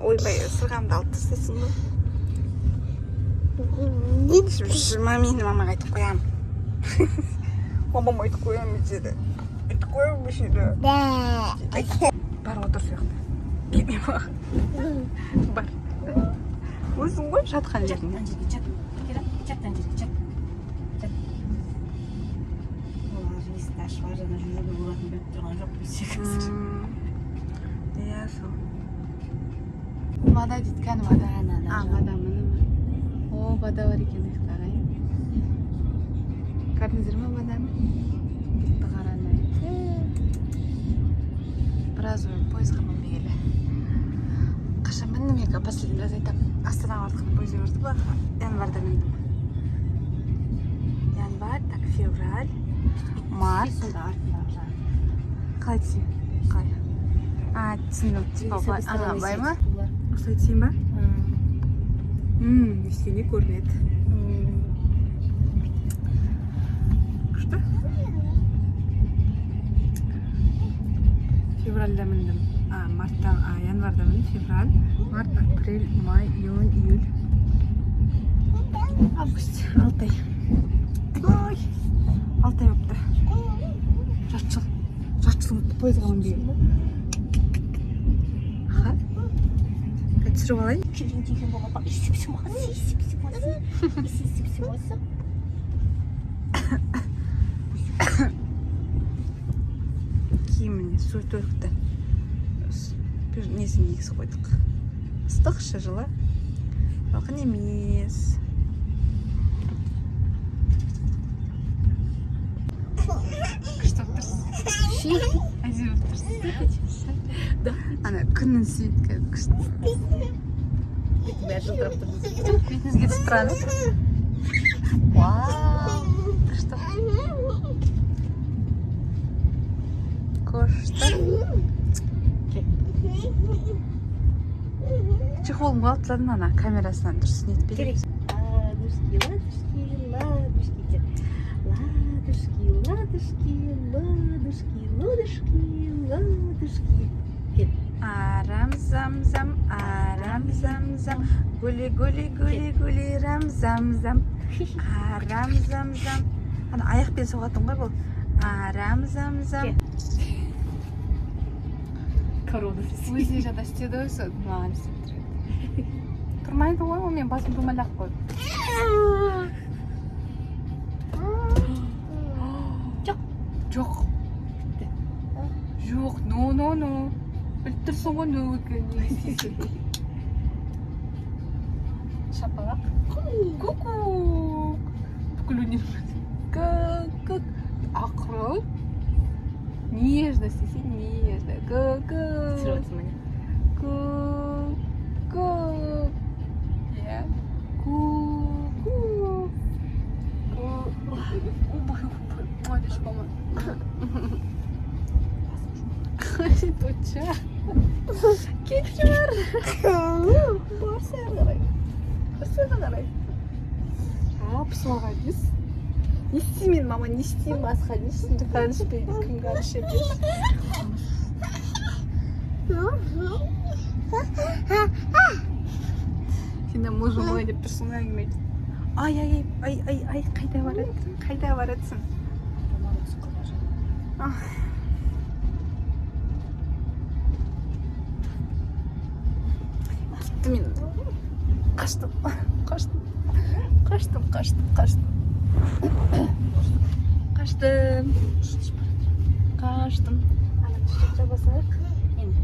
Ойбай, сырғамды алып тастайсың ғой. Мамені мамаға айтып қоямын. Мамама айтып қоямын деді. Айтып қоямын деді. Бар, отыр сол жақта. Келме маған. Бар. Өзің ғой жатқан жерің. Ана жерге жат. Кира, жат ана жерге, жат. Жат. Ол ана есікті ашып ар жағына жүруге болатынын біліп тұрған жоқ біз қазір. Иә, сол. Вода дейді, кәні вода. Ана, ана А, жақ. вода міне. О, вода бар екен мына ағайын. Көрдіңіздер ме воданы? Бітті қарандай. Біраз пойызға мінбегелі. Қашан міндім мен последний раз айтамын. Астанаға баратқан пойызға барды ба? Январьда міндім. Январь, так, февраль, март. Сонда артындағы жағы. Қалай түсейін? Қалай? А, түсіндім. Типа, С былай, этой стороны ага, былай ма? сидит олар. Осылай түсейін ба? Ештеңе көрінеді. Күшті. Февральда міндім. А, мартта, а, январьда міндім. Февраль, март, апрель, май, июнь, июль. Август. 6 ай. Ой, 6 ай болыпты. Жарты жыл. Жарты жыл болыпты пойызға мінбегелі. Аха. Түсіріп алайын. Киіміне су төкті. Бір несін кигізіп қойдық. Ыстық шы жылы. Салқын емес. Күшті болып тұрсыз. Әдемі болып тұрсыз. Ана күннің свет күшті. Бәрі жылтырап тұр. Бетіңізге түсіп тұрады. Вау, күшті. Күшті. Чехолымды алып тастадым, ана камерасынан дұрыс нетпей. Ладушки, ладушки, ладушки. Ладушки, ладушки, ладушки, ладушки, ладушки. Арам зам зам, арам зам зам, гули гули гули гули рам зам зам. Арам зам зам. Ана аяқпен соғатын ғой бұл. Арам зам зам. Корона. Өзіне жата істеді ғой сол, маған істеп тұр еді. Тұрмайды ғой ол, мен басым домалақ қой. Жоқ. Жоқ. Жоқ, но, но, но. Біліп тұрсың ғой, но екенін, неге істейсің? Шапалақ. Ку-ку. Бүкіл өнер. Ку-ку. Ақырын. Нежно істесең, нежно. Ку-ку. Түсіріп отырсың міне. Ку-ку. Иә. Ку-ку. Ку. Ой, ой, мама. Точа. Кетші бар. Барса қарай. Барса қарай. А, пысуға дейсіз. Не істеймін, мама, не істеймін, басқа не істеймін? Қаныш кім қаныш берші. Сен де мужым ғой деп тұрсың ғой әңгіме айтып. Ай, ай, ай, ай, ай, қайда барады? Қайда баратсың? Ах. Кетті мен. Қаштым, қаштым, қаштым, қаштым, қаштым. Қаштым. Қаштым. Ана жаба салайық. Енді.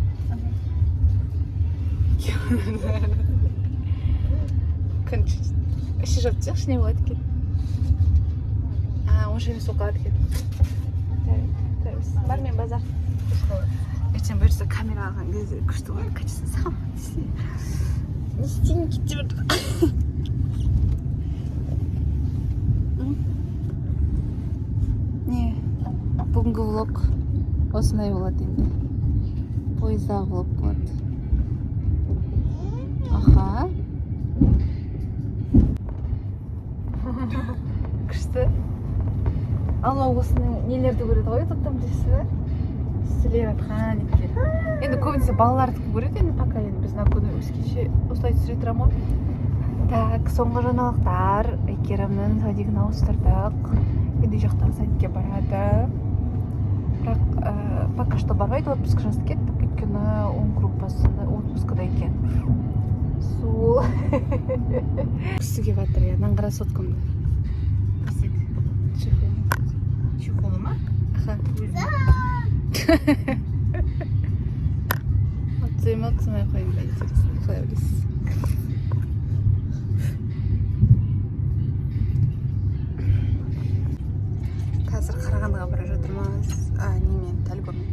Күн іші жауып тастайықшы, не болады екен? А, онша емес болып қалады екен. Бар мен базар. Ертең бұйырса камера алған кезде күшті болады, качество сам. Не істеймін, кете берді. Не, бүгінгі влог осындай болады енді. Пойыздағы влог болады. Аха. Күшті. Алла, осыны нелерді көреді ғой ютубтан, білесіз бе? Сілеп жатқан итке. Енді көбінесе балалардікі көреді енді, пока енді біздің Акуна өскенше осылай түсіре тұрамын ғой. Так, соңғы жаңалықтар: Әйгерімнің садигін ауыстырдық. Енді үй жақтағы садикке барады, бірақ пока что бармайды, отпуск жазып кеттік, өйткені оның группасында отпускада екен. Сол кісі келіп жатыр, иә. Мынаны қара, соткамды. Чехол. Чехолы ма? Аха. Отсайма, отсамай қояйын ба, интересно, қалай ойлайсыз? Қазір Қарағандыға бара жатырмыз, немен, Тальгомен.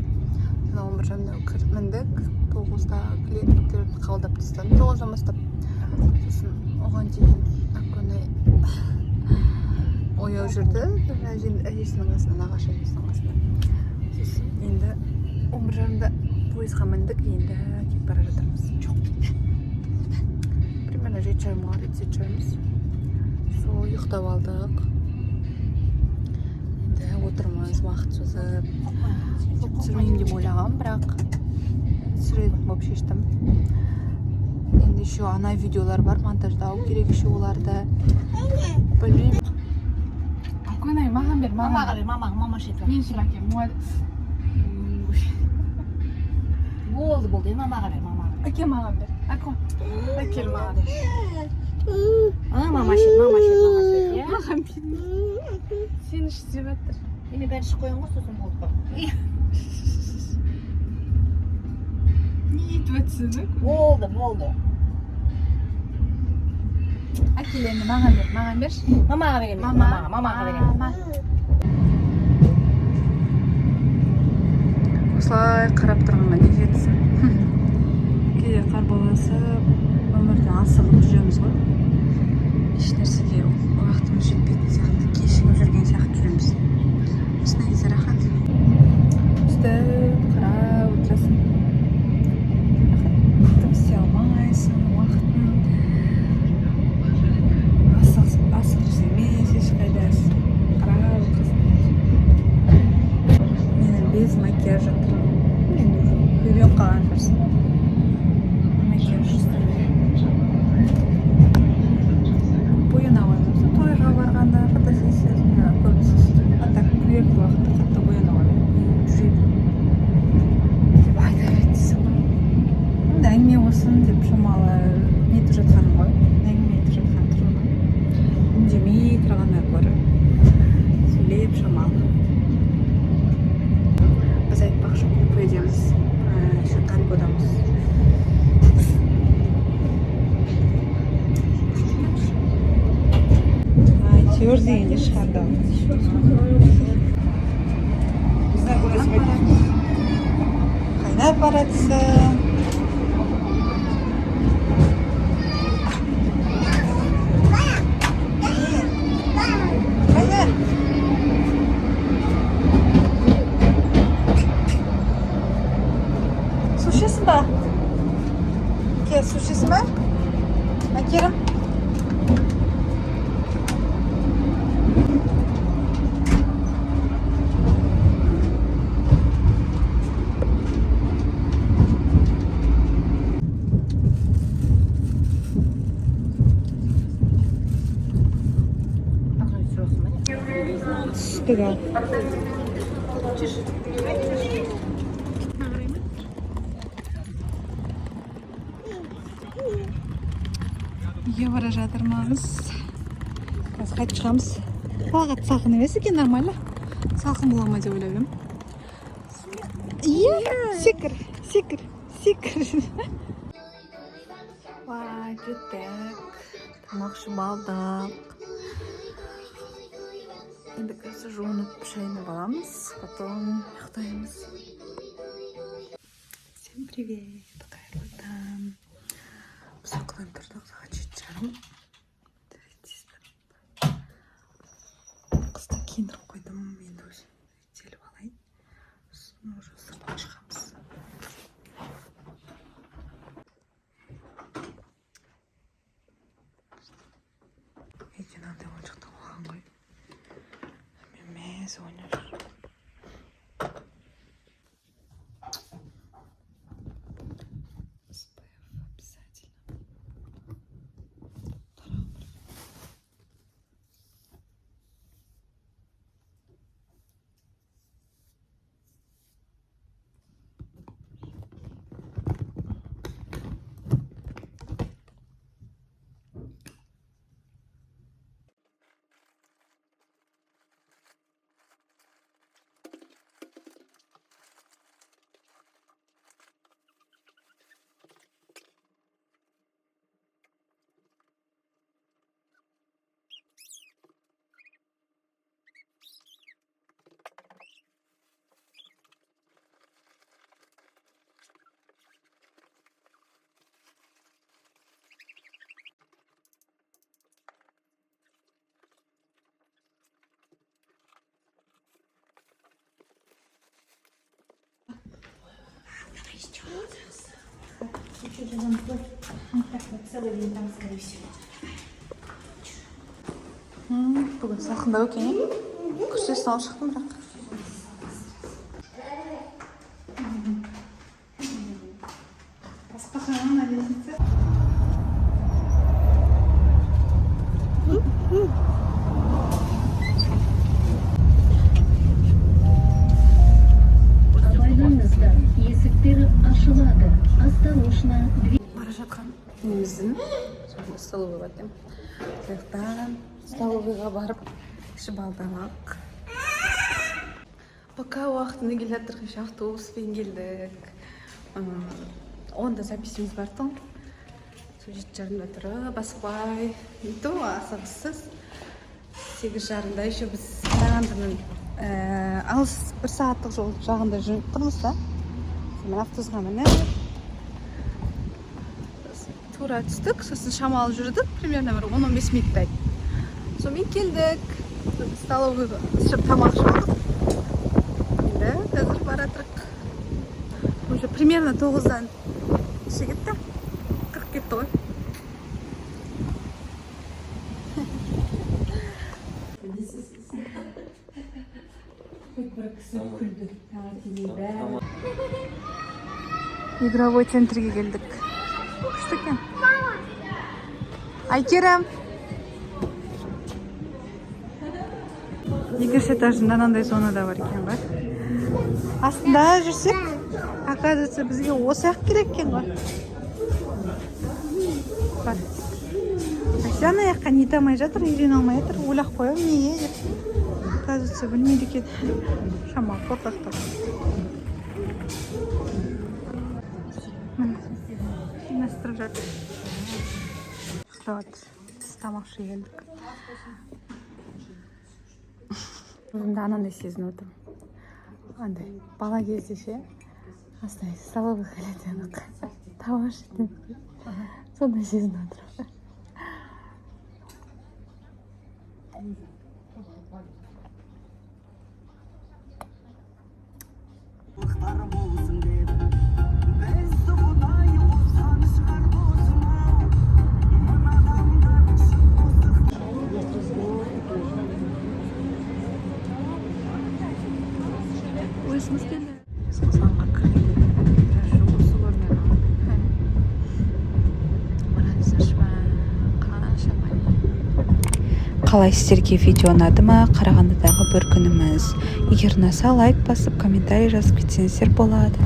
Жаңа 11:30-да міндік, 9-да клиенттерді қабылдап тастадым, 9-дан бастап. Сосын оған дейін Акконы ояу жүрді әжесінің қасында, нағашы әжесінің қасында. Сосын енді 11:30-да пойызға міндік, енді кетіп бара жатырмыз. Жоқ, примерно 7:30-ға жетіп жатырмыз. Сол ұйықтап алдық, енді отырмыз уақыт созып. Влог түсірмеймін деп ойлағанмын, бірақ түсіретін болып шештім. Енді еще ана видеолар бар, монтаждау керек еще оларды, білмеймін. Акунай, маған бер. Мамаға бер, мамаға, мама ішеді. Мен ішемін, әкем. Болды, болды, енді мамаға бер, мамаға бер. Әке, маған бер. Әко, әкел маған. А, мама ішеді, мама ішеді, мама ішеді, иә. Маған бер. Сен іш деп жатыр. Мен бәрін ішіп қоямын ғой, сосын болды ғой. Не етіп жатсың? Болды, болды. Әкел енді, маған бер, маған берші. Мамаға беремін. Мама. Мамаға, мамаға беремін. Мама. Осылай қарап тұрғанға не жетсін? Кейде қарбаласып, өмірден асығып жүреміз ғой, еш нәрсеге уақытымыз жетпейтін сияқты, кешігіп жүрген сияқты жүреміз. Осындай кезде рахат, өстіп қарап отырасың, рахат, дым істей алмайсың, уақытың асығыс емес ешқайда, қарап отырасың. Менің без макияжа тұрмын енді, уже үйреніп қалған шығарсың макияж. Бояна қоймыз тойға барғанда, фотосессиясында көбісі. А так күнделікті уақытта қатты бояна қоймаймын, жүре беремін деп айта береді дейсің ғой. Енді әңгіме болсын деп шамалы нетіп жатқаным ғой, әңгіме айтып жатқан түрім ғой. Үндемей тұрғаннан гөрі сөйлеп шамалы. Біз, айтпақшы, купедеміз, еще Тальгодамыз. Әйтеуір дегенде шығарды. Не знаю, куда сходить. Қайда баратсың? Қайда? Су ішесің ба? Кел, су ішесің ба, Әкерім? Ақыры түсіресің ба, не? Түстік ал. Үйге бара жатырмыз. Қазір қайтып шығамыз. Қалаға салқын емес екен, нормально. Салқын бола ма деп ойлап едім. Иә, секір, секір, секір. Уа, жеттік. Тамақ ішіп алдық. Енді қазір жуынып, шайынып аламыз, потом ұйықтаймыз. Всем привет, қайырлы таң. Біз ұйқыдан тұрдық, сағат 7:30. Қызды киіндіріп қойдым, енді өзім реттеліп алайын. Сосын уже сыртқа шығамыз. Үйде мынандай ойыншықтар болған ғой. Мен мәз ойнап жүр. Жазамыз ғой. Так, целый день там, скорее всего. Бүгін салқындау екен, иә? Күртесін алып шықтым бірақ. Басқаша на лестнице. Абайлаңыздар, есіктер ашылады. Осторожно, дверь. Бара жатқан неміздің столовый бар екен. Сол жақтан столовыйға барып ішіп алдық. Пока уақытында келе жатырық, еще автобуспен келдік. 10-да записіміз бар тұғын. Сол 7:30-да тұрып, асықпай, не то асығыссыз. 8:30-да еще біз Қарағандының алыс бір сағаттық жол жағында жүріп тұрмыз да. Сонымен автобусқа мініп, тура түстік, сосын шамалы жүрдік, примерно бір 10-15 минуттай. Сонымен келдік. Столовыйға ішіп тамақ ішіп алдық. Енді қазір бара жатырық. Уже примерно 9-дан неше кетті? 40 кетті ғой. Бір кісі күлді. Таңертеңнен бәрі. Игровой центрге келдік. Күшті екен. Айкерім. Екінші этажында мынандай зона да бар екен ғой. Астында жүрсек, оказывается, бізге осы ақ керек екен ғой. Бар. Әсия ана жаққа нете алмай жатыр, үйрене алмай жатыр. Ойлап қоямын, неге деп. Оказывается, білмейді екен. Шамалы қорқақтау. Міне, жинастырып жатыр. Ұйықтап жатыр. Біз тамақ ішуге келдік. Өзімді анандай сезініп отырмын. Андай бала кезде ше, осындай столовый келетін едік. Тамақ ішетін едік. Сондай сезініп отырмын. Болсын деп бізді Құдай қосқан шығар, досым ау, мына адамдар шын достық. Өзіміз келді. Жезқазғанға кірген осы көрінеді. Қараңыздаршы, қаншама. Қалай, сіздерге видео ұнады ма? Қарағандыдағы бір күніміз. Егер ұнаса, лайк басып, комментарий жазып кетсеңіздер болады.